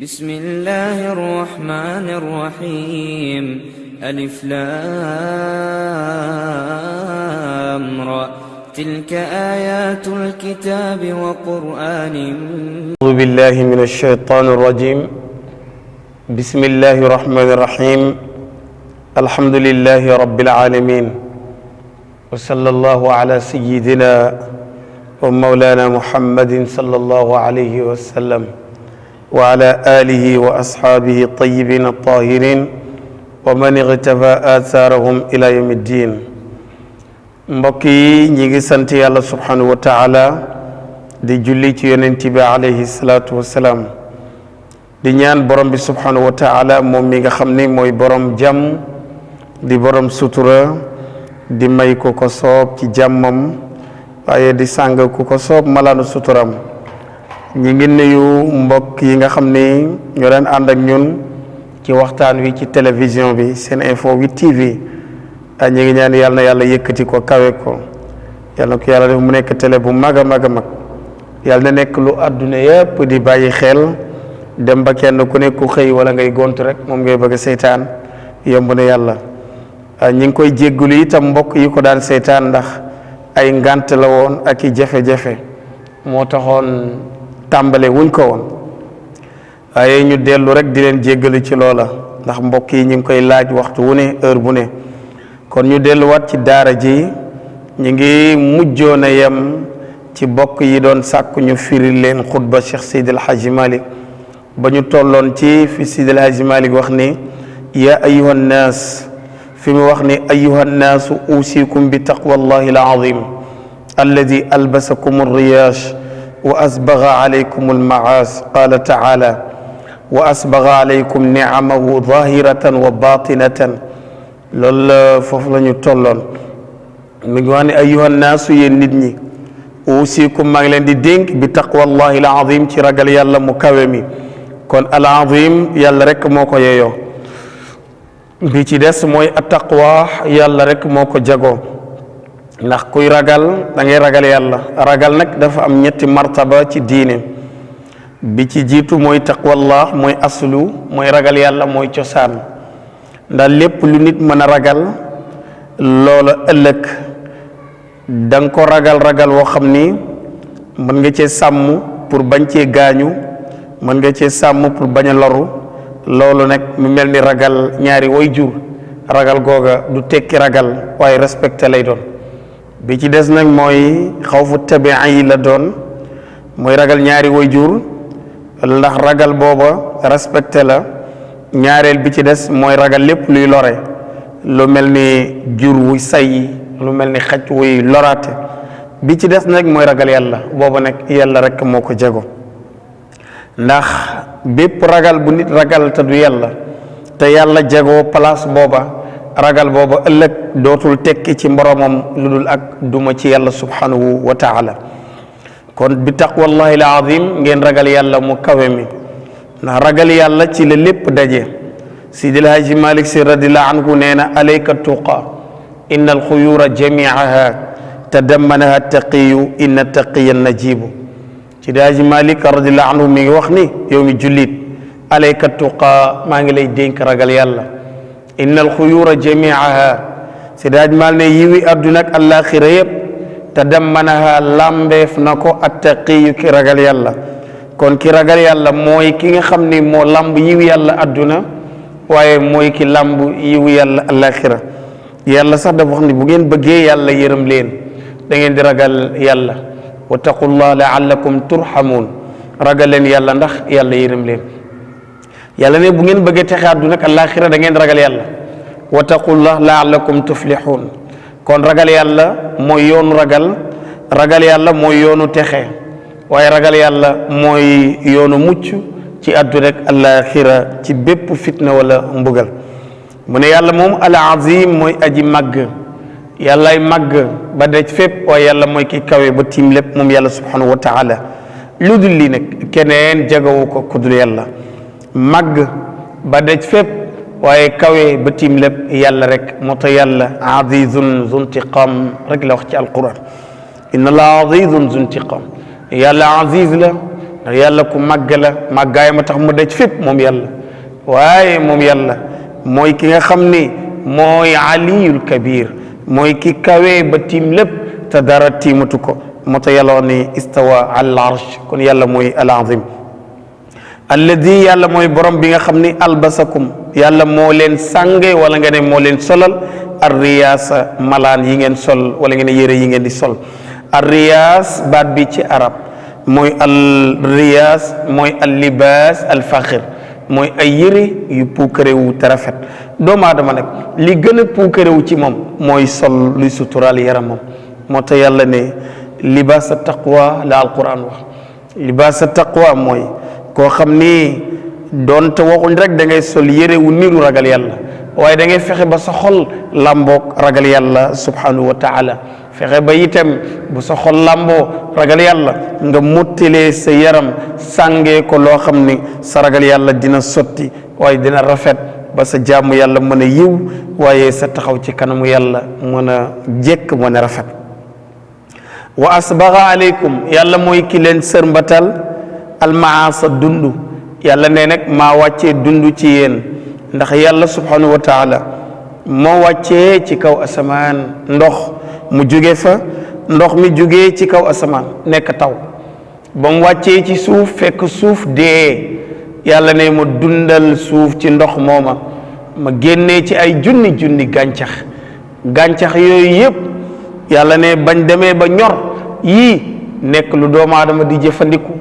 بسم الله الرحمن الرحيم ألف لام را تلك آيات الكتاب وقرآن أعوذ بالله من الشيطان الرجيم بسم الله الرحمن الرحيم الحمد لله رب العالمين وصلى الله على سيدنا ومولانا محمد صلى الله عليه وسلم وعلى آله وأصحابه الطيبين الطاهرين ومن اغتفى آثارهم إلى يوم الدين mbokk yi ñi ngi sant yàlla subhanahu wa taala di julli ci yonent bi alayhi salaatu wasalaam di ñaan borom bi subhanahu wa taala moom mi nga xam ni mooy borom jàmm di borom sutura di may ku ko soob ci jàmmam waaye di sàng ku ko soob malaanu suturam ñi ngi nuyu mbokk yi nga xam ni ñoo daan ànd ak ñun ci waxtaan wi ci télévision bi Sene Info 8 TV ñi ngi ñaan yàlla na yàlla yëkkati ko kawe ko yàlla na ko yàlla def mu nekk télé bu mag a mag a mag yàlla na nekk lu àdduna yëpp di bàyyi xel dem ba kenn ku nekk ku xëy wala ngay gont rek moom ngay bëgg a seytaan yomb na yàlla ñi ngi koy jéggulu itam mbokk yi ko daan seytaan ndax ay ngant la woon ak i jafe-jafe moo taxoon tàmbale wuñ ko woon waaye ñu dellu rek di leen jéggalu ci loola ndax mbokk yi ñu ngi koy laaj waxtu wu ne heure bu ne kon ñu delluwaat ci daara ji ñu ngi mujjoon a yem ci bokk yi doon sàkku ñu firi leen xutba Cheikh Seydil Hadji Malick ba ñu tolloon ci fi Seydil Hadji Malick wax ni ya ayuha nnaas fi mu wax ni ayuha nnaasu usikum bi taqwallahi alazim alladi albasakum alriyash wa asbaga alaykum almaas qala taala wa asbaga alaykum nicamahu zahiratan wa batinatan loolu la foofu la ñu tolloon mi ngi wax ne ayuha naasu yéen nit ñi usikum maa ngi leen di dénk bi taqwallahi al azim ci ragal yàlla mu kawe mi kon al azim yàlla rek moo ko yeeyoo bi ci des mooy attaqwa yàlla rek moo ko jagoo ndax kuy ragal da ngay ragal yàlla ragal nag dafa am ñetti martaba ci diine bi ci jiitu mooy taqwallah mooy aslu mooy ragal yàlla mooy cosaan ndax lépp lu nit mën a ragal loola ëllëg da nga ko ragal woo xam ni mën nga cee sàmm pour bañ cee gaañu mën nga cee sàmm pour bañ a loru loolu nag mu mel ni ragal ñaari way jur ragal googa du tekki ragal waaye respecté lay doon bi ci des nag mooy xawfu tabia yi la doon mooy ragal ñaari way jur ndax ragal booba respecté la ñaareel bi ci des mooy ragal lépp luy lore lu mel ni jur wuy say lu mel ni xaj wuy loraate bi ci des nag mooy ragal yàlla booba nag yàlla rek moo ko jago ndax bépp ragal bu nit ragal te du yàlla te yàlla jagoo place booba ragal booba ëllëg dootul tekki ci mboromam lu dul ak duma ci yàlla subhanahu wa taala kon bi taqwallahi al azim ngeen ragal yàlla mu kawe mi ndax ragal yàlla ci la lépp daje Sidil Hadji Malick Sy radiyallahu anhu nee na alayka tuqa inna alxuyura jamiaha tadammanaha taqiyu inna taqiya najibu Sidil Hadji Malick radiyallahu anhu mi ngi wax ni yow mi jullit alayka tuqa maa ngi lay dénk ragal yàlla inna alxuyura jamiaha Sidil Hadji Malick ne yiwi adduna ak àllaaxira yëpp tadammanaha lambeef na ko attaqiyu ki ragal yàlla kon ki ragal yàlla mooy ki nga xam ni moo lamb yiw yàlla adduna waaye mooy ki lamb yiw yàlla alaxira yàlla sax dafa wax ni bu ngeen bëggee yàlla yërëm leen da ngeen di ragal yàlla wattaqullah laallakum turhamun ragal leen yàlla ndax yàlla yërëm leen yàlla ne bu ngeen bëggee texe adduna ak alaxira da ngeen di ragal yàlla wattaqullah laallakum tuflihun kon ragal yàlla mooy yoonu ragal yàlla mooy yoonu texe waaye ragal yàlla mooy yoonu mucc ci àdduna ak àllaaxira ci bépp fitna wala mbugal mu ne yàlla moom al azim mooy aji màgg yàllaay màgg ba daj fépp waaye yàlla mooy ki kawe ba tiim lépp moom yàlla subhanahu wa taala lu dul lii nag keneen jagawu ko ku dul yàlla màgg ba daj fépp waaye kawe ba tiim lépp yàlla rek moo tax yàlla azizun zuntiqam rek la wax ci alquran inna allah azizun zuntiqam yàlla aziz la yàlla ku màgg la màggaay ma tax mu daj fépp moom yàlla waaye moom yàlla mooy ki nga xam ni mooy aliyul kabir mooy ki kawee ba tiim lépp te dara tiimatu ko moo tax yàlla wax ni istawa al arsh kon yàlla mooy al azim alladi yàlla mooy borom bi nga xam ni albasakum yàlla moo leen sànge wala nga ne moo leen solal ar riyaasa malaan yi ngeen sol wala nga ne yére yi ngeen di sol ar riyaas baat bi ci arab mooy al riyaas mooy al libaas al faxir mooy ay yére yu puukarewu te rafet doomu aadama nag li gën a puukarewu ci moom mooy sol luy suturaal yaramam moo tax yàlla ne libaas taqwa la alquran wax libaas taqwa mooy koo xam ni doonte waxuñ rek da ngay sol yére wu niru ragal yàlla waaye da ngay fexe ba sa xol làmboog ragal yàlla subhanahu wa taala fexe ba itam bu sa xol làmboo ragal yàlla nga mottilee sa yaram sàngee ko loo xam ni sa ragal yàlla dina sotti waaye dina rafet ba sa jaamu yàlla mën a yiw waaye sa taxaw ci kanamu yàlla mën a jekk mën a rafet wa asbaga aleykum yàlla mooy ki leen sërmbatal almaasa dund yàlla ne nag maa wàccee dund ci yéen ndax yàlla subhanahu wa taala moo wàccee ci kaw asamaan ndox mu jóge fa ndox mi jógee ci kaw asamaan nekk taw ba mu wàccee ci suuf fekk suuf dee yàlla ne ma dundal suuf ci ndox mooma ma génnee ci ay junni junni gàncax yooyu yëpp yàlla ne bañ demee ba ñor yii nekk lu doomu aadama di jëfandiku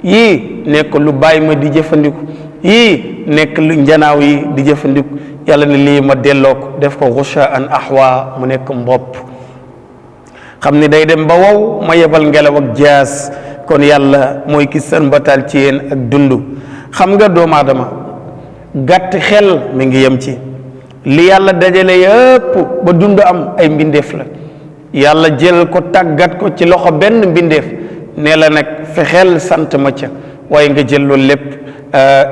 yii nekk lu bàyyi ma di jëfandiku yii nekk lu njanaaw yi di jëfandiku yàlla ne lii ma delloo ko def ko ghushaan ahwa mu nekk mbopp xam ni day dem ba wow ma yebal ngelaw ak jaas kon yàlla mooy ki sërmbatal ci yéen ak dund xam nga doomu aadama gàtt xel mi ngi yem ci li yàlla dajale yëpp ba dund am ay mbindeef la yàlla jël ko tàggat ko ci loxo benn mbindeef ne la nag fexeel sant ma ca waaye nga jël loolu lépp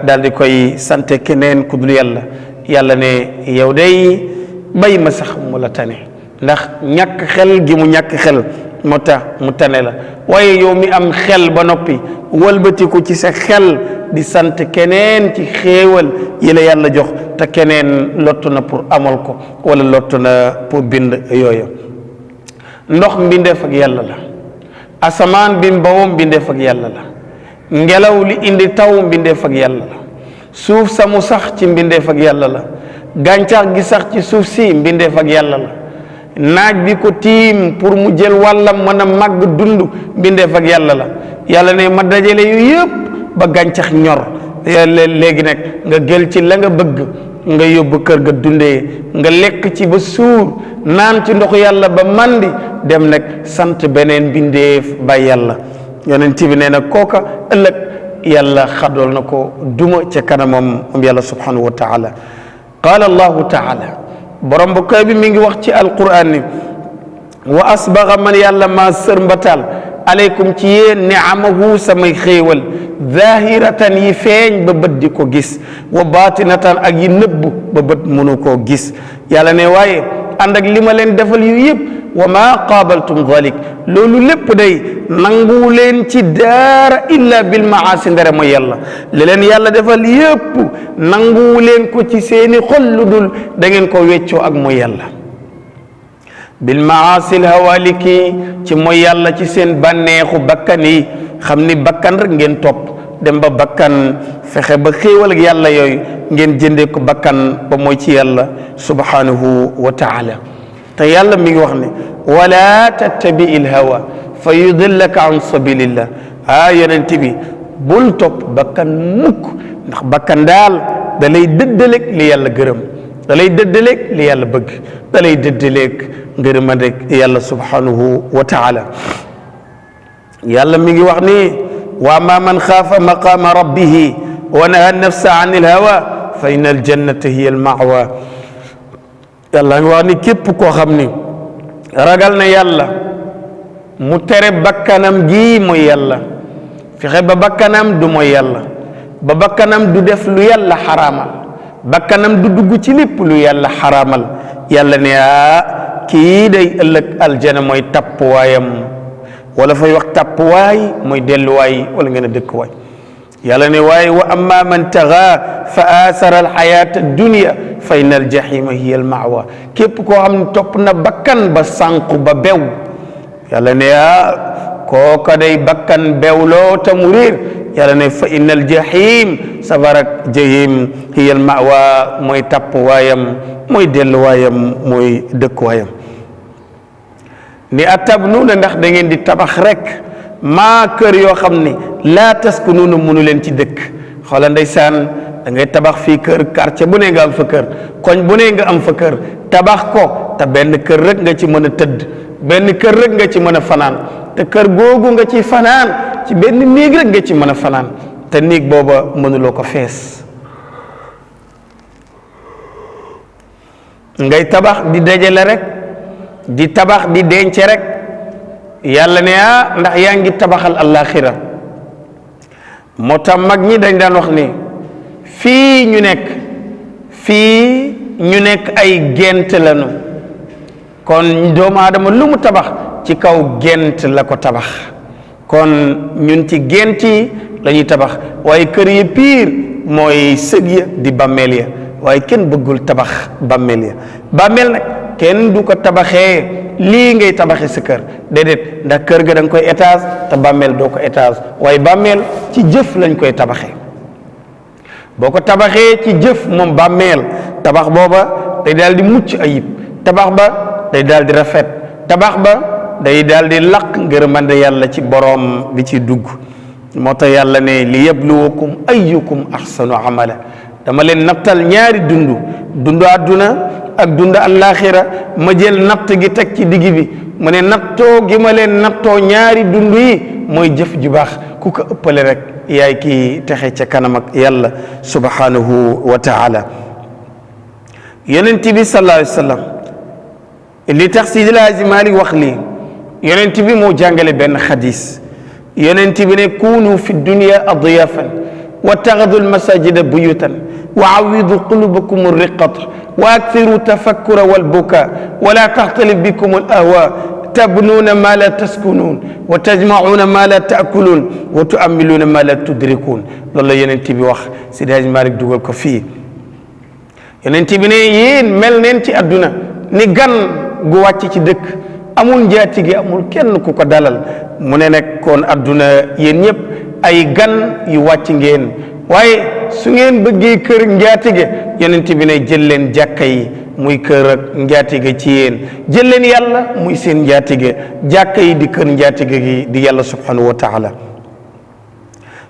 daal di koy sante keneen ku dul yàlla yàlla ne yow day bay ma sax mu la tane ndax ñàkk xel gi mu ñàkk xel moo tax mu tane la waaye yow mi am xel ba noppi wëlbatiku ci sa xel di sant keneen ci xéewal yi la yàlla jox te keneen lottu na pour amal ko wala lottu na pour bind yooyu ndox mbindeef ak yàlla la asamaan bi mbawam mbindeef ak yàlla la ngelaw li indi taw mbindeef ak yàlla la suuf samu sax ci mbindeef ak yàlla la gàncax gi sax ci suuf si mbindeef ak yàlla la naaj bi ko tiim pour mu jël wàllam mën a màgg dund mbindeef ak yàlla la yàlla ne ma dajale yu yëpp ba gàncax ñor léegi nag nga jël ci la nga bëgg nga yóbbu kër ga dundee nga lekk ci ba suur naan ci ndox yàlla ba mandi dem nag sant beneen mbindeef ba yàlla yonent bi nee na kooka ëllëg yàlla xadool na ko duma ca kanamam moom yàlla subhanahu wa taala qaala allahu taala borom bu koy bi mi ngi wax ci alquran ni wa asbaga man yàlla maa sërmbatal aleykum ci yéen niamahu samay xéewal zahiratan yi feeñ ba bët di ko gis wa batinatan ak yi nëbb ba bët mënu koo gis yàlla ne waaye ànd ak li ma leen defal yu yëpp wa ma qaabaltum dhalik loolu lépp day nangu leen ci daara illa bil maasi ndere mooy yàlla li leen yàlla defal yëpp nangu leen ko ci seeni xol lu dul da ngeen ko weccoo ak mooy yàlla bil maasi hawaliki ci mooy yàlla ci seen bànneexu bakkan yi xam ni bakkan rek ngeen topp dem ba bakkan fexe ba xéewal ak yàlla yooyu ngeen jëndee ko bakkan ba mooy ci yàlla subhanahu wa taala te yàlla mi ngi wax ne wala tattabi il hawa fa yudillaka an sabilillah yonent bi bul topp bakkan mukk ndax bakkan daal da lay dëddaleeg li yàlla gërëm da lay dëddaleeg li yàlla bëgg da lay dëddaleeg ngërëma rek yàlla subhanahu wa taala yàlla mi ngi wax ni wa amma man xaafa maqama rabbihi wa naha nafsa an il hawa fa inna al jannata hiya al mawa yàlla ngi wax ni képp koo xam ni ragal na yàlla mu tere bakkanam gi mooy yàlla fexe ba bakkanam du mooy yàlla ba bakkanam du def lu yàlla xaraamal bakkanam du dugg ci lépp lu yàlla xaraamal yàlla ne kii day ëllëg aljana mooy tappuwaayam wala fay wax tappuwaay mooy delluwaay wala ngeen a dëkkuwaay yàlla ne waaye wa amma man taxa fa aasara alxayaata dunia fa inna aljahima hiya almawa képp koo xam ne topp na bakkan ba sànqu ba bew yàlla ne kooka day bakkan bewloo ta mu réer yàlla ne fa inna aljahim safarak jahim hiya almawa mooy tapp waayam mooy delluwaayam mooy dëkkuwaayam ni atabnuuna ndax da ngeen di tabax rek maa kër yoo xam ne laa taskunuuna mënu leen ci dëkk xoola ndeysaan da ngay tabax fii kër quartier bu ne nga am fa kër koñ bu ne nga am fa kër tabax ko te benn kër rek nga ci mën a tëdd benn kër rek nga ci mën a fanaan te kër googu nga ci fanaan ci benn néeg rek nga ci mën a fanaan te néeg booba mënuloo ko fees ngay tabax di dajale rek di tabax di denc rek yàlla ne ndax yaa ngi tabaxal àllaaxira moo tax mag ñi dañ daan wax ni fii ñu nekk ay gent lañu kon doomu aadama lu mu tabax ci kaw gent la ko tabax kon ñun ci gent yi la ñuy tabax waaye kër yi piir mooy sëg ya di bàmmeel ya waaye kenn bëggul tabax bàmmeel ya bàmmeel nag kenn du ko tabaxee lii ngay tabaxee sa kër déedéet ndax kër ga da nga koy étage te bàmmeel doo ko étage waaye bàmmeel ci jëf lañ koy tabaxee boo ko tabaxee ci jëf moom bàmmeel tabax booba day daal di mucc ayib tabax ba day daal di rafet tabax ba day daal di laq ngërmande yàlla ci boroom bi ci dugg moo tax yàlla ne li yabluwakum ayyukum ahsanu amala dama leen nattal ñaari dundu àdduna ak dund àllaaxira ma jël natt gi teg ci digg bi mu ne nattoo gi ma leen nattoo ñaari dund yi mooy jëf ju baax ku ko ëppale rek yaay kii texe ca kanam ak yàlla subhanahu wa taala yonent bi sallallahu alayhi wa sallam li tax Seydi El Hadji Malick wax lii yonent bi moo jàngale benn xadis yonent bi ne kunu fi dunya adyafan wattaxadu almasajida buyutan wa awidu qulubakum riqata wa akthiru tafakkura walbuka wala taxtalif bikum alahwa tabnuuna ma la taskunuun wa tajmacuuna ma la taakulun wa tuamiluuna ma la tudrikuun loolu la yonent bi wax Seydi Hadji Malick dugal ko fii yonent bi ne yéen mel neen ci adduna ni gan gu wàcc ci dëkk amul njaatige amul kenn ku ko dalal mu ne nag kon adduna yéen ñëpp ay gan yu wàcc ngeen waaye su ngeen bëggee kër njaatige yonent bi ne jël leen jàkka yi muy kër ak njaatige ci yéen jël leen yàlla muy seen njaatige jàkka yi di kër njaatige gi di yàlla subhanahu wa taala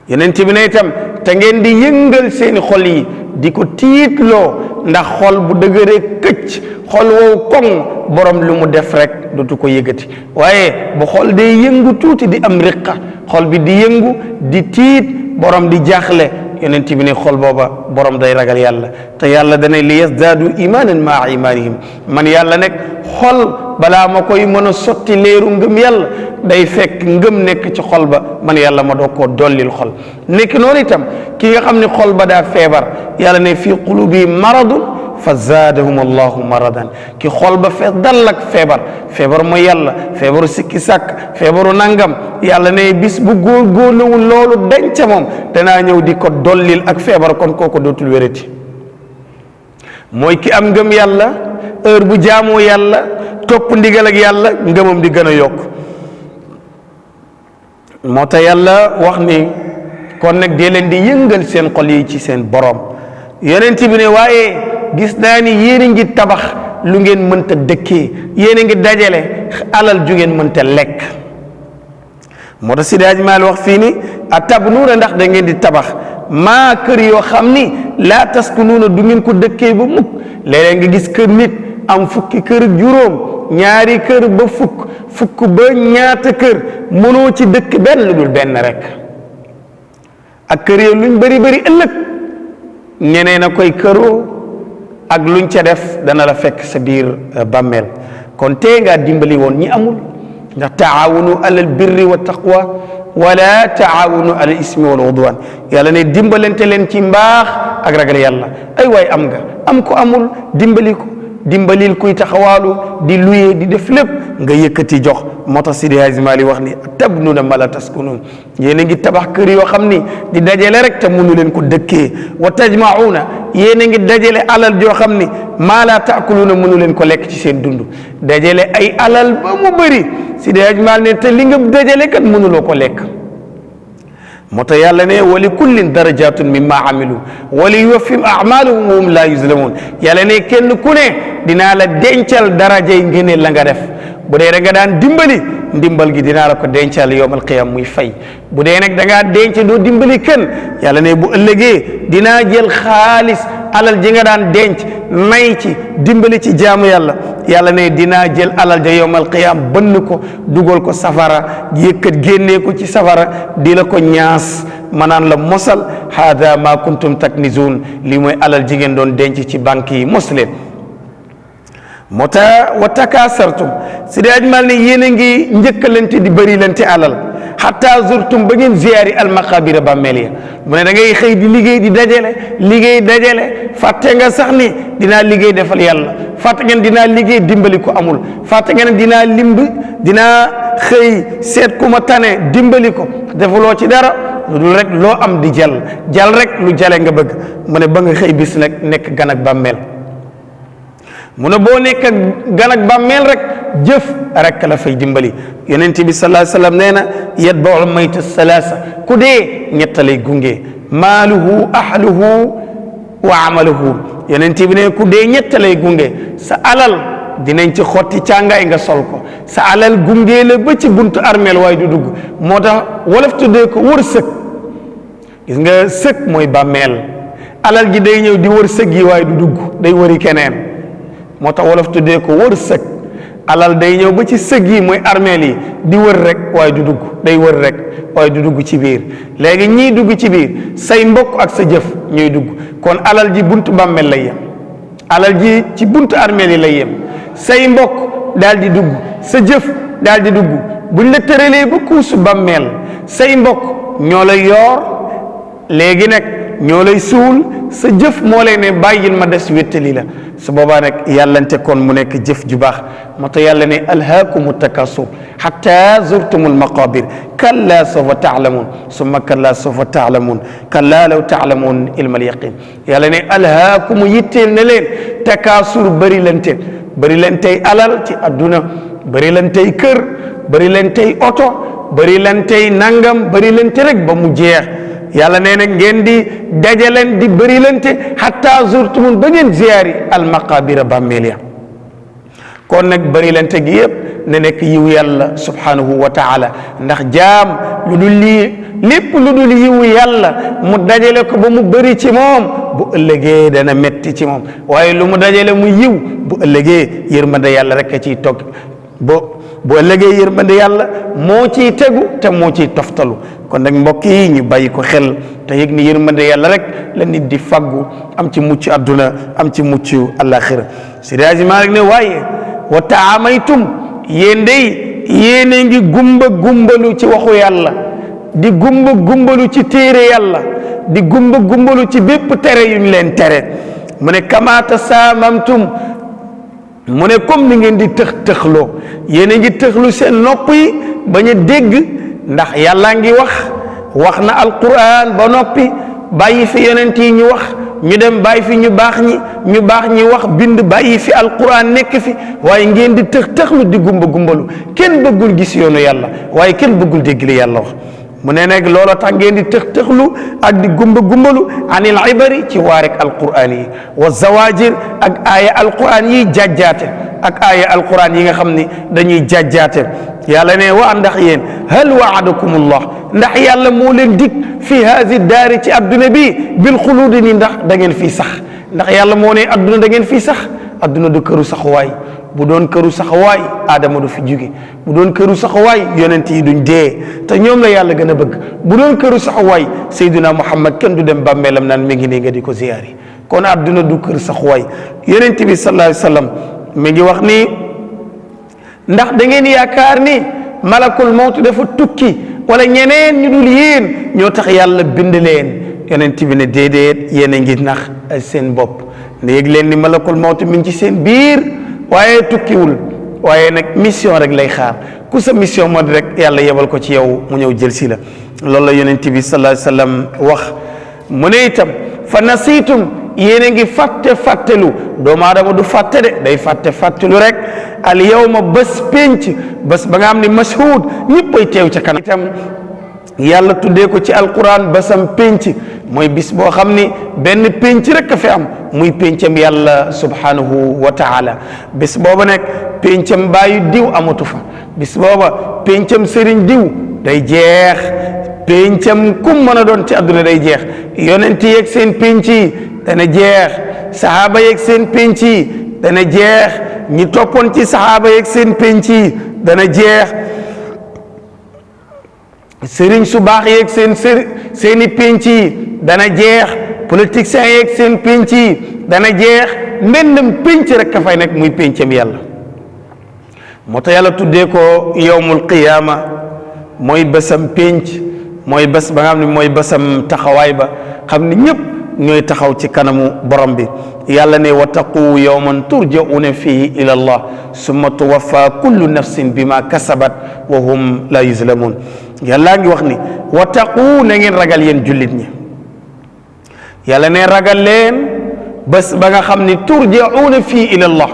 yonent bi ne itam te ngeen di yëngal seeni xol yi di ko tiitloo ndax xol bu dëgëree këcc xol woowu koŋ borom lu mu def rek dootu ko yëgati waaye bu xol day yëngu tuuti di am riqa xol bi di yëngu di tiit borom di jaaxle yonent bi ne xol booba borom day ragal yàlla te yàlla dana li yasdaadu imaanan maa imaanihim man yàlla nekk xol balaa ma koy mën a sotti leeru ngëm yàlla day fekk ngëm nekk ci xol ba man yàlla ma doo koo dollil xol nekk noonu itam ki nga xam ne xol ba daa feebar yàlla ne fii qulubi maradun fa zaadahum allahu maradan ki xol ba fees dal ak feebar mooy yàlla feebaru sikki sàkk feebaru nangam yàlla ne bis bu góorgóorluwul loolu denc moom danaa ñëw di ko dollil ak feebar kon kooku dootul wérati mooy ki am ngëm yàlla heure bu jaamoo yàlla topp ndigal ak yàlla ngëmam di gën a yokk moo tax yàlla wax ni kon nag dee leen di yëngal seen xol yi ci seen borom yonent bi ne waaye gis naa ni yéen a ngi tabax lu ngeen mënta dëkkee yéen a ngi dajale alal ju ngeen mënta lekk moo tax Seydi Hadji Malick wax fii ni atabnuuna ndax da ngeen di tabax maa kër yoo xam ni laa taskunuuna du ngeen ko dëkkee ba mukk léeg-léeg nga gis kër nit am fukki kër ak juróom ñaari kër ba fukk ba ñaata kër mënoo ci dëkk benn lu dul benn rek ak kër yow luñ bëri bëri ëllëg ñeneen a koy këroo ak luñ ca def dana la fekk sa biir bàmmeel kon tee ngaa dimbali woon ñi amul ndax taawunu alal birri wa taqwa wala taawunu alal ismi wal udwan yàlla ne dimbalante leen ci mbaax ak ragal yàlla ay waay am nga am ko amul dimbali ko dimbalil kuy taxawaalu di luye di def lépp nga yëkkati jox moo tax Sidi Hadji Malick wax ni tabnuuna ma la taskunuun yéen a ngi tabax kër yoo xam ni di dajale rek te mënu leen ko dëkkee wa tajma'uuna yéen a ngi dajale alal joo xam ni maa la taakuluuna mënu leen ko lekk ci seen dund dajale ay alal ba mu bëri Sidi Hadji Malick ne te li nga dajale kat mënuloo ko lekk moo tax yàlla ne wa li kullin darajatun mimma amilu wa li yuwaffihim a'malahum wa hum la yuzlamun yàlla ne kenn ku ne dinaa la dencal darajay ngëneel la nga def bu dee da nga daan dimbali ndimbal gi dinaa la ko dencal yawmal qiyam muy fay bu dee nag da ngaa denc doo dimbali kenn yàlla ne bu ëllëgee dinaa jël xaalis alal ji nga daan denc nay ci dimbali ci jaamu yàlla ne dinaa jël alal ja yawmal qiyam bënn ko dugal ko safara yëkkat génnee ko ci safara di la ko ñaas manaan la mosal hada ma kuntum taknizun lii mooy alal ji ngeen doon denc ci banque yi mos leen moo tax wa takaasartum Sidi Hadji Malick ne yéen a ngi njëkkalante di bëri lante alal hatta zurtum ba ngeen ziyaari almaqabira bàmmeel ya mu ne da ngay xëy di liggéey di dajale fàtte nga sax ni dinaa liggéey defal yàlla fàtte ngeen dinaa liggéey dimbali ko amul fàtte ngeen dinaa xëy seet ku ma tane dimbali ko defuloo ci dara lu dul rek loo am di jal rek lu jale nga bëgg mu ne ba nga xëy bis nag nekk gan ak bàmmeel mu ne boo nekk gan ak bàmmeel rek jëf rek la fay dimbali yonent bi sallallahu alayhi wasallam nee na yatba'u mayta salaasa ku dee ñett lay gunge maaluhu ahluhu wa amaluhu yonent bi ne ku dee ñett lay gunge sa alal dinañ ci xotti càngaay nga sol ko sa alal gunge la ba ci buntu armeel waaye du dugg moo tax wolof tuddee ko wër sëg gis nga sëg mooy bàmmeel alal ji day ñëw di wër sëg yi waaye du dugg day wëri keneen moo tax wolof tuddee ko wër sëg alal day ñëw ba ci sëg yi mooy armeel yi di wër rek waaye du dugg day wër rek waaye du dugg ci biir léegi ñii dugg ci biir say mbokk ak sa jëf ñuy dugg kon alal ji buntu bàmmeel lay yem alal ji ci buntu armeel yi lay yem say mbokk daal di dugg sa jëf daal di dugg buñ la tëralee ba kuusu bàmmeel say mbokk ñoo lay yoor léegi nag ñoo lay suul sa jëf moo lay ne bàyyil ma des wéttali la su boobaa nag yàllante kon mu nekk jëf ju baax moo tax yàlla ne alhaakumu takasur hatta zurtumul maqabir kalla sawfa taalamun summa kalla sawfa taalamun kalla law taalamun ilmal yaqin yàlla ne alhaakumu yitteel na leen takasur bëri leen tey alal ci adduna bëri leen tey kër bëri leen tey oto bëri leen tey nangam bëri leen te rek ba mu jeex yàlla nee na ngeen di dajaleen di bëri lante hatta zurtumun ba ngeen ziyaari almaqabira bàmmeel ya kon nag bëri lante gi yëpp ne nekk yiw yàlla subhanahu wa taala ndax jaam lu dul lii lépp lu dul yiw yàlla mu dajale ko ba mu bëri ci moom bu ëllëgee dana metti ci moom waaye lu mu dajale mu yiw bu ëllëgee yërmande yàlla rek a ciy togg bu ëllëgee yërmande yàlla moo ciy tegu te moo ciy toftalu kon nag mbokk yi ñu bàyyi ko xel te yëg ni yërmande yàlla rek la nit di faggu am ci mucc adduna am ci mucc alaxira Seydi Hadji Malick ne waaye wa taamaytum yéen day yéene ngi gumbalu ci waxu yàlla di gumbalu ci téere yàlla di gumbalu ci bépp tere yuñ leen tere mu ne kamaata saamamtum mu ne comme ni ngeen di tëxloo yéen a ngi tëxlu seen nopp yi bañ a dégg ndax yàlla ngi wax na alquran ba noppi bàyyi fi yonent yi ñu wax ñu dem bàyyi fi ñu baax ñi wax bind bàyyi fi alquran nekk fi waaye ngeen di tëxlu di gumbalu kenn bëggul gis yoonu yàlla waaye kenn bëggul dégg li yàlla wax mu ne nag looloo tax ngeen di tëxlu ak di gumbalu anil ibari ci waarek alquran yi wa zawajir ak aaya alquran yi jàjjaate ak aaya alquran yi nga xam ni dañuy jàjjaate yàlla ne wa ndax yéen hal waadakumullah ndax yàlla moo leen dig fi haasi daari ci adduna bi bil xuluudi ni ndax da ngeen fii sax ndax yàlla moo ne adduna da ngeen fii sax adduna du këru saxuwaay bu doon këru saxuwaay aadama du fi jóge bu doon këru saxuwaay yonent yi duñ dee te ñoom la yàlla gën a bëgg bu doon këru saxuwaay sayduna muhammad kenn du dem bàmmeelam naan mi ngi nii nga di ko ziyaari kon adduna du kër saxuwaay yonent bi sallallahu alayhi wa sallam mi ngi wax ni ndax da ngeen yaakaar ni malakul mawt dafa tukki wala ñeneen ñu dul yéen ñoo tax yàlla bind leen yonent bi ne déedéet yéen a ngi nax seen bopp ne yëg leen ni malakul mawt mi ngi ci seen biir waaye tukkiwul waaye nag mission rek lay xaar ku sa mission moo di rek yàlla yebal ko ci yow mu ñëw jël si la loolu la yonent bi sallallahu alayhi wa sallam wax mu ne itam fa nasiitum yéen a ngi fàttelu doomu aadama du fàtte de day fàttelu rek al yawma bés pénc bés ba nga xam ni mashhud ñëppay teew ca kanam itam yàlla tuddee ko ci alquran bésam pénc mooy bis boo xam ni benn pénc rek a fi am muy péncam yàlla subhanahu wa taala bis booba nag péncam bàyyi diw amatu fa bis booba péncam sëriñ diw day jeex péncam kum mën a doon ci àdduna day jeex yonent yeeg seen pénc yi dana jeex sahaaba yeeg seen pénc yi dana jeex ñi toppoon ci sahaaba yeeg seen pénc yi dana jeex sëriñ su baax yeeg seeni pénc yi dana jeex politiciens yeeg seen pénc yi dana jeex mbendam pénc rek ka fay nekk muy péncam yàlla moo tax yàlla tuddee ko yawmul qiyaama mooy bésam pénc mooy bés ba nga xam ne mooy bésam taxawaay ba xam ni ñëpp ñooy taxaw ci kanamu borom bi yàlla ne wattaqu yawman turja'una fihi ila allah summa tuwaffa kullu nafsin bima kasabat wa hum la yuzlamun yàllaa ngi wax ni wattaqu na ngeen ragal yéen jullit ñi yàlla ne ragal leen bés ba nga xam ni turja'una fihi ila allah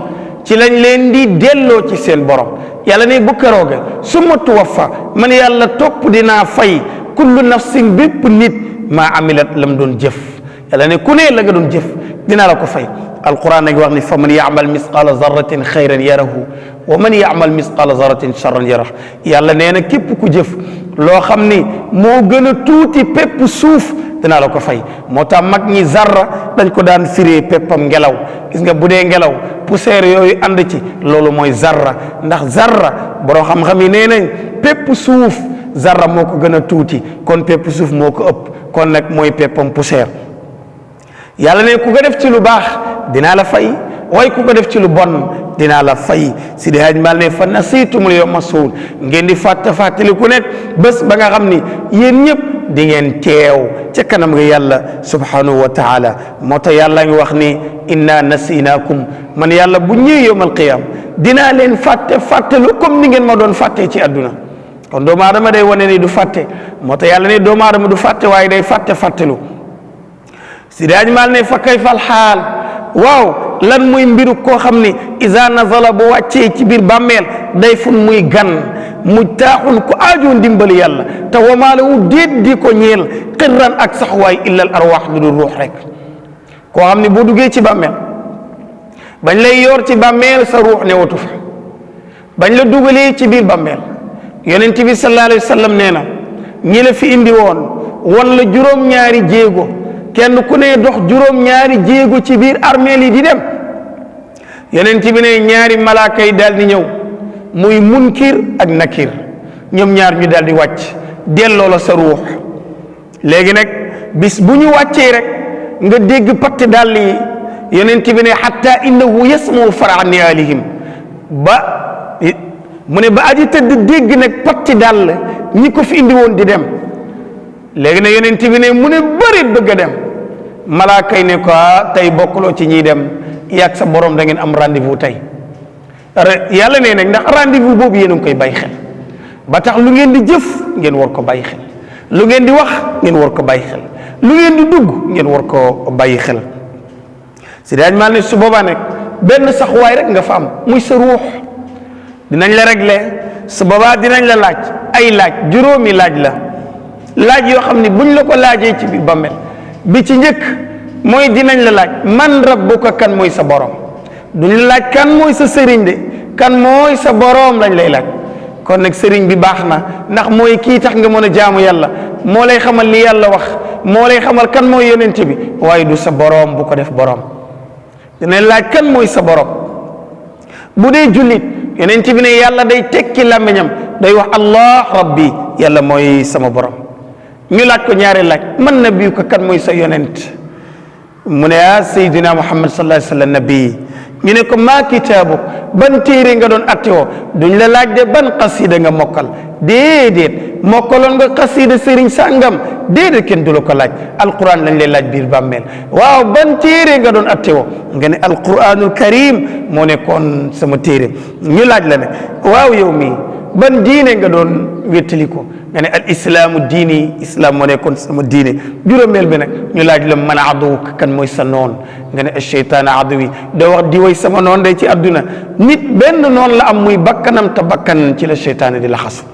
ci lañ leen di delloo ci seen borom yàlla ne bu kerooge summa tuwaffa man yàlla topp dinaa fay kullu nafsin bépp nit maa amilat lam doon jëf yàlla ne ku ne la nga doon jëf dinaa la ko fay alquran nag wax ni fa man yaamal misqala zarratin xayran yarahu wa man yaamal misqala zarratin charran yarahu yàlla nee na képp ku jëf loo xam ni moo gën a tuuti pépp suuf dinaa la ko fay moo tax mag ñi zarra dañ ko daan firee péppam ngelaw gis nga bu dee ngelaw poussière yooyu ànd ci loolu mooy zarra ndax zarra borom xam-xam yi nee nañ pépp suuf zarra moo ko gën a tuuti kon pépp suuf moo ko ëpp kon nag mooy péppam poussière yàlla ne ku ko def ci lu baax dinaa la fay waaye ku ko def ci lu bon dinaa la fay Sidi Hadj Mal ne fa nasiitumul yawma masuul ngeen di fàttali ku nekk bés ba nga xam ni yéen ñëpp di ngeen teew ca kanam nga yàlla subhanahu wa taala moo tax yàlla ngi wax ni inna nasinaakum man yàlla bu ñëwee yawmal qiyaam dinaa leen fàttelu comme ni ngeen ma doon fàttee ci àdduna kon doomu aadama day wane ni du fàtte moo tax yàlla ne doomu aadama du fàtte waaye day fàttelu Sidi Hadj Mal ne fa kayfa al xaal waaw lan muy mbiru koo xam ni iza nazala bu wàccee ci biir bàmmeel day fun muy gan mujtaaxun ku aajoon dimbali yàlla te wamaalewu déet di ko ñeel xirran ak saxwaay illa al arwaax lu dul ruux rek koo xam ni boo duggee ci bàmmeel bañ lay yor ci bàmmeel sa ruux newatu fa bañ la dugalee ci biir bàmmeel yonent bi sallallahu alayhi wa sallam nee na ñi la fi indi woon wan la juróom-ñaari jéego kenn ku ne dox juróom-ñaari jéego ci biir armeel yi di dem yonent bi ne ñaari malaaka yi daal di ñëw muy munkir ak nakir ñoom ñaar ñu daal di wàcc delloo la sa ruux léegi nag bis bu ñu wàccee rek nga dégg patt dàll yi yonent bi ne hatta innahu yasmu fara nialihim ba mu ne ba aji tëdd dégg nag patti dàll ñi ko fi indi woon di dem léegi nag yonent bi ne mu ne bëri bëgg a dem malaaka yi ne ko tey bokkuloo ci ñiy dem yàgg sa borom da ngeen am rendez-vous tey yàlla ne nag ndax rendez-vous boobu yéen a ngi koy bàyyi xel ba tax lu ngeen di jëf ngeen war ko bàyyi xel lu ngeen di wax ngeen war ko bàyyi xel lu ngeen di dugg ngeen war ko bàyyi xel si daaj mal ne su boobaa nag benn saxuwaay rek nga fa am muy sa ruux dinañ la régler su boobaa dinañ la laaj ay laaj juróomi laaj la laaj yoo xam ne buñ la ko laajee ci biir bàmmeel bi ci njëkk mooy dinañ la laaj man rabbuka kan mooy sa borom duñ la laaj kan mooy sa sëriñ de kan mooy sa borom lañ lay laaj kon nag sëriñ bi baax na ndax mooy kii tax nga mën a jaamu yàlla moo lay xamal li yàlla wax moo lay xamal kan mooy yonent bi waaye du sa borom bu ko def borom dinañ laaj kan mooy sa borom bu dee jullit yonent bi ne yàlla day tekki làmmiñam day wax allah rabbi yàlla mooy sama borom ñu laaj ko ñaari laaj man nabiyuka kan mooy sa yonent mu ne sayyidina muhammad sallallahu alayhi wa sallam nabi ñu ne ko maa kitaabu ban téere nga doon attewoo duñ la laaj de ban xasida nga mokkal déedéet mokkaloon nga xasida sëriñ sàngam déedéet kenn du la ko laaj alquran lañ lay laaj biir bàmmeel waaw ban téere nga doon attewoo nga ne alquranul karim moo nekkoon sama téere ñu laaj la ne waaw yow mii ban diine nga doon wéttali ko nga ne al islaamu diini islam moo nekkoon sama diine juróomeel bi nag ñu laaj la man aduwuk kan mooy sa noon nga ne acheytaan aduwi doo wax di way sama noon day ci adduna nit benn noonu la am muy bakkanam te bakkan ci la cheytaan di la xasu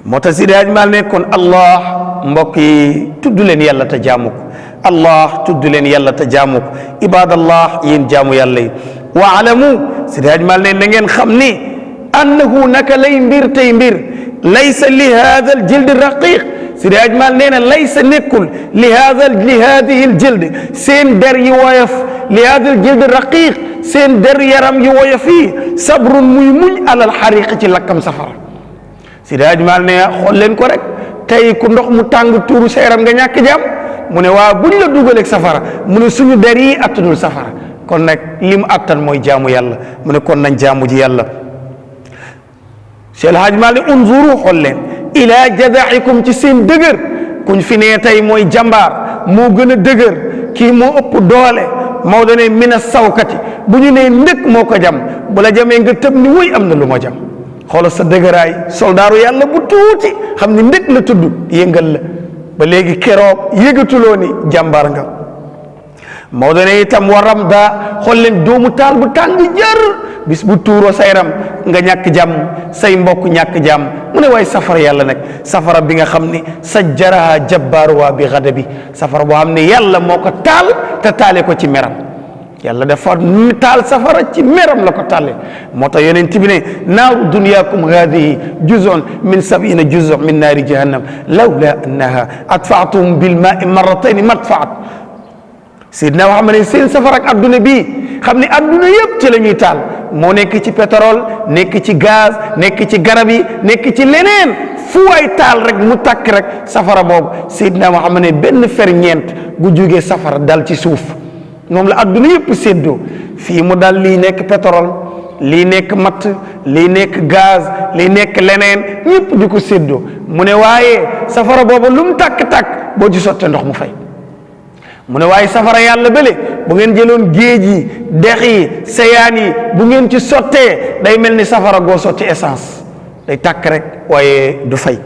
moo tax Seydi Hadji Malick nekkoon allah mbokk yi tudd leen yàlla te jaamu ko allah tudd leen yàlla te jaamu ko ibadallah yéen jaamu yàlla yi wa alamu Seydi Hadji Malick ne na ngeen xam ni annahu naka lay mbir tey mbir laysa li hada al jild raqiq Seydi Hadji Malick nee na laysa nekkul li hadihi al jild seen der yi woyof li hada al jild raqiq seen der yaram yi woyof yi sabrun muy muñ alal xariq ci lakkam safara Seydi Hadji Malick ne xool leen ko rek tey ku ndox mu tàng tuuru sa yaram nga ñàkk jàmm mu ne waaw buñ la dugaleeg safara mu ne suñu der yi attanul safara kon nag li mu attan mooy jaamu yàlla mu ne kon nañ jaamu ji yàlla Seydi Hadji Malick unzuru xool leen ila jada'ikum ci seen dëgër kuñ fi nee tey mooy jàmbaar moo gën a dëgër kii moo ëpp doole Maodo ne mina sawkati bu ñu nee ndëkk moo ko jam bu la jamee nga tëb ni wuy am na lu ma jam xoolal sa dëgëraay soldaaru yàlla bu tuuti xam ni ndëkk la tudd yëngal la ba léegi keroog yëgatuloo ni jàmbaar nga Maodo ne itam waram daa xool leen doomu taal bu tàng jër bis bu tuuroo sa yaram nga ñàkk jàmm say mbokk ñàkk jàmm mu ne waaye safara yàlla nag safara bi nga xam ni sajjaraha jabbaaruha bi ghadabi safara boo xam ne yàlla moo ko taal te taale ko ci meram yàlla dafa taal safara ci meram la ko taale moo tax yonent bi ne naaru dunyakum hadihi juzun min sab'ina juzun min naari jahannam lawla annaha atfa'tum bil ma'i marratayn matfa'at Seydina Muhammad ne seen safara ak adduna bii xam ne adduna yëpp ci la ñuy taal moo nekk ci pétrole nekk ci gaz nekk ci garab yi nekk ci leneen fu waay taal rek mu takk rek safara boobu Seydina Muhammad ne benn ferñeent gu jógee safara dal ci suuf moom la adduna yëpp séddoo fii mu dal lii nekk pétrole lii nekk matt lii nekk gaz lii nekk leneen ñëpp di ko séddoo mu ne waaye safara boobu lu mu tàkk-tàkk boo ci sottee ndox mu fay mu ne waaye safara yàlla bële bu ngeen jëloon géej yi dex yi seyaan yi bu ngeen ci sottee day mel ni safara goo sotti essence day tàkk rek waaye du fay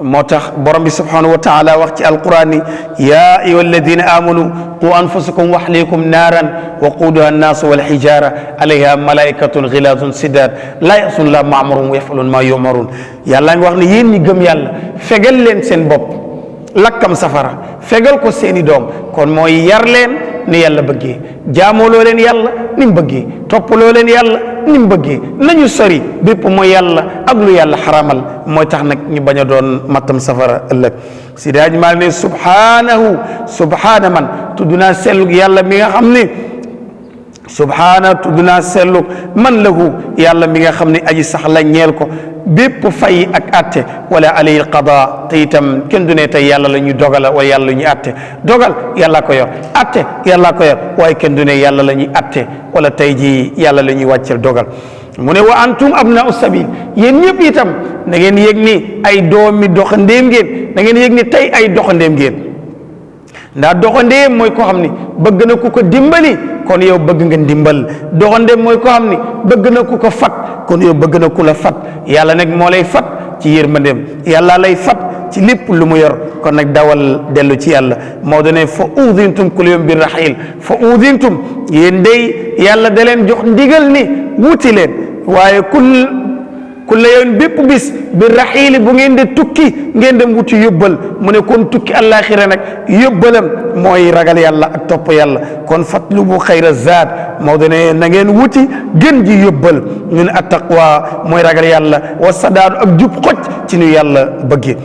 moo tax borom bi subhanahu wa taala wax ci alquran ni ya ayuha alladina amanu qu anfusakum wa ahlikum naaran waquduha annaasu walhijara alayha malaikatun ghiladun sidad la yasun la ma'murun wa yafalun ma yumarun yàlla ngi wax ne yéen ñi gëm yàlla fegal leen seen bopp lakkam safara fegal ko seeni doom kon mooy yar leen ni yàlla bëggee jaamooloo leen yàlla ni mu bëggee toppaloo leen yàlla ni mu bëggee nañu sori bépp mooy yàlla ak lu yàlla xaramal mooy tax nag ñu bañ a doon mattam safara ëllëg Seydi Hadji Malick ne subhaana man tudd naa sellug yàlla mi nga xam ne subhaana tudd naa sellug man lahu yàlla mi nga xam ne aji sax la ñeel ko bépp fay ak atte wala alayhi alqada te itam kenn du ne tey yàlla la ñuy dogala wala yàlla la ñuy atte dogal yàlla ko yor atte yàlla ko yor waaye kenn du ne yàlla la ñuy atte wala tey ji yàlla la ñuy wàccel dogal mu ne wa antum abna'u sabil yéen ñëpp itam da ngeen yëg ni ay doomi doxandéem ngeen da ngeen yëg ni tey ay doxandéem ngeen ndax doxandéem mooy koo xam ni bëgg na ku ko dimbali kon yow bëgg nga ndimbal doxandéem mooy koo xam ni bëgg na ku ko fat kon yow bëgg na ku la fat yàlla nag moo lay fat ci yërmandeem yàlla lay fat ci lépp lu mu yor kon nag dawal dellu ci yàlla moo dane fa udintum kul yawm bi rahil fa udintum yéen day yàlla da leen jox ndigal ni wuti leen waaye kulla yawmin bépp bis bi raxiili bu ngeen de tukki ngeen dem wuti yóbbal mu ne kon tukki àllaaxira nag yóbbalam mooy ragal yàlla ak topp yàlla kon fatlubu xayra zaad moo dane na ngeen wuti gën ji yóbbal ñu ne attaqwa mooy ragal yàlla wa sadaadu ak jub xoj ci nu yàlla bëgge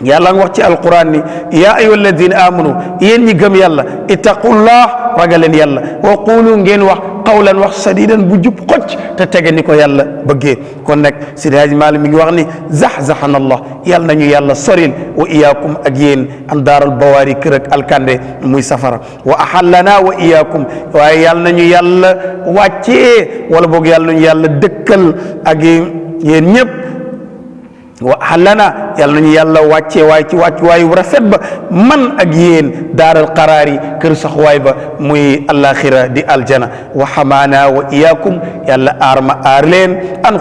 yàlla nga wax ci alquran ni yaa ayyuha alladina amanu yéen ñi gëm yàlla ittaqullah ragal leen yàlla wa qulu ngeen wax qawlan wax sadidan bu jub xocc te tege ni ko yàlla bëggee kon nag Seydi Hadji Malick mi ngi wax ni zaxzaxana allah yàlla nañu yàlla soril wa iyaakum ak yéen an daaral bawaari kër ak alkande muy safara wa ahallana wa iyaakum waaye yàlla nañu yàlla wàccee wala boog yàlla nañu yàlla dëkkal ak yéen ñëpp wa ahallana yàlla nañu yàlla wàccee waaye ci wàccuwaay wu rafet ba man ak yéen daaral qaraar yi kër saxwaay ba muy alaxira di aljana wa xamaana wa iyaakum yàlla aar ma aar leen an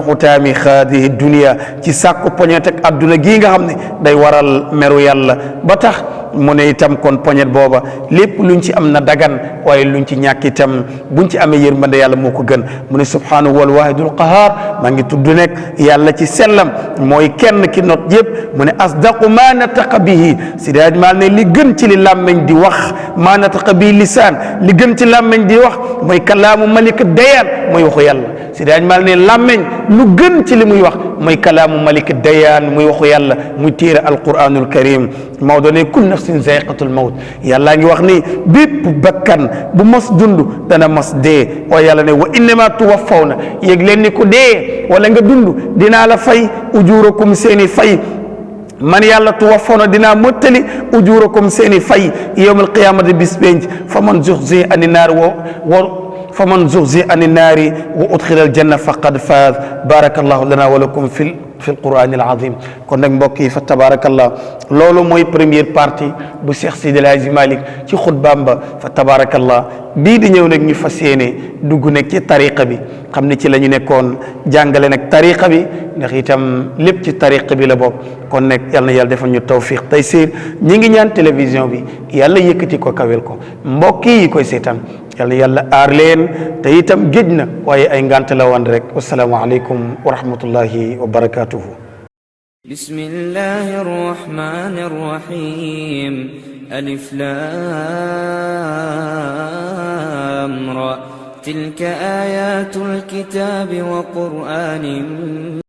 xutaami haadihi dunia ci sàkku poñet ak adduna gii nga xam ne day waral meru yàlla ba tax mu ne itam kon poñet booba lépp luñ ci am na dagan waaye luñ ci ñàkk itam buñ ci amee yërmande yàlla moo ko gën mu ne subhanahu wal wahidul qahar maa ngi tudd nekk yàlla ci sellam mooy kenn ki not yëpp mu ne asdaqu ma nataqa bihi Seydi Hadji Malick ne li gën ci li làmmeñ di wax ma nataqa bihi lisaan li gën ci làmmeñ di wax mooy kalaamu malik dayaan mooy waxu yàlla Seydi Hadji Malick ne làmmeñ lu gën ci li muy wax mooy kalaamu malik dayaan muy waxu yàlla muy téere alquranul karim Maodo ne kullu nafsin zaiqatul mawt yàllaa ngi wax ni bépp bakkan bu mos dund dana mos dee waaye yàlla ne wa innama tuwaffawna yéeg leen ni ko dee wala nga dund dinaa la fay ujurakum seeni fay man yàlla tuwaffawna dinaa mottali ujurakum seeni fay yawmal qiyamati bis penc fa man zuxziha ani naar fa man zuxziha ani naari wa udxila aljanna faqad faaz barakallahu lana wa lakum fi alqur'ani alazim kon nag mbokk yi fa tabarakallah loolu mooy première partie bu Cheikh Seydi El Hadji Malick ci xutbaam ba fa tabarakallah bii di ñëw nag ñu fas yéene dugg nag ci tariqa bi xam ne ci la ñu nekkoon jàngale nag tariqa bi ndax itam lépp ci tariqa bi la bokk kon nag yal na yàlla defal ñu tawfiq taysir ñi ngi ñaan télévision bi yàlla yëkkati ko kawel ko mbokk yi koy seetaan yàlla aar leen te itam géej na waaye ay ngant la woon rek wasalaamu aleykum wa rahmatullahi wa barakatuhu bismillahi arrahmani arrahim alif lam ra tilka ayatul kitabi wa qur'anin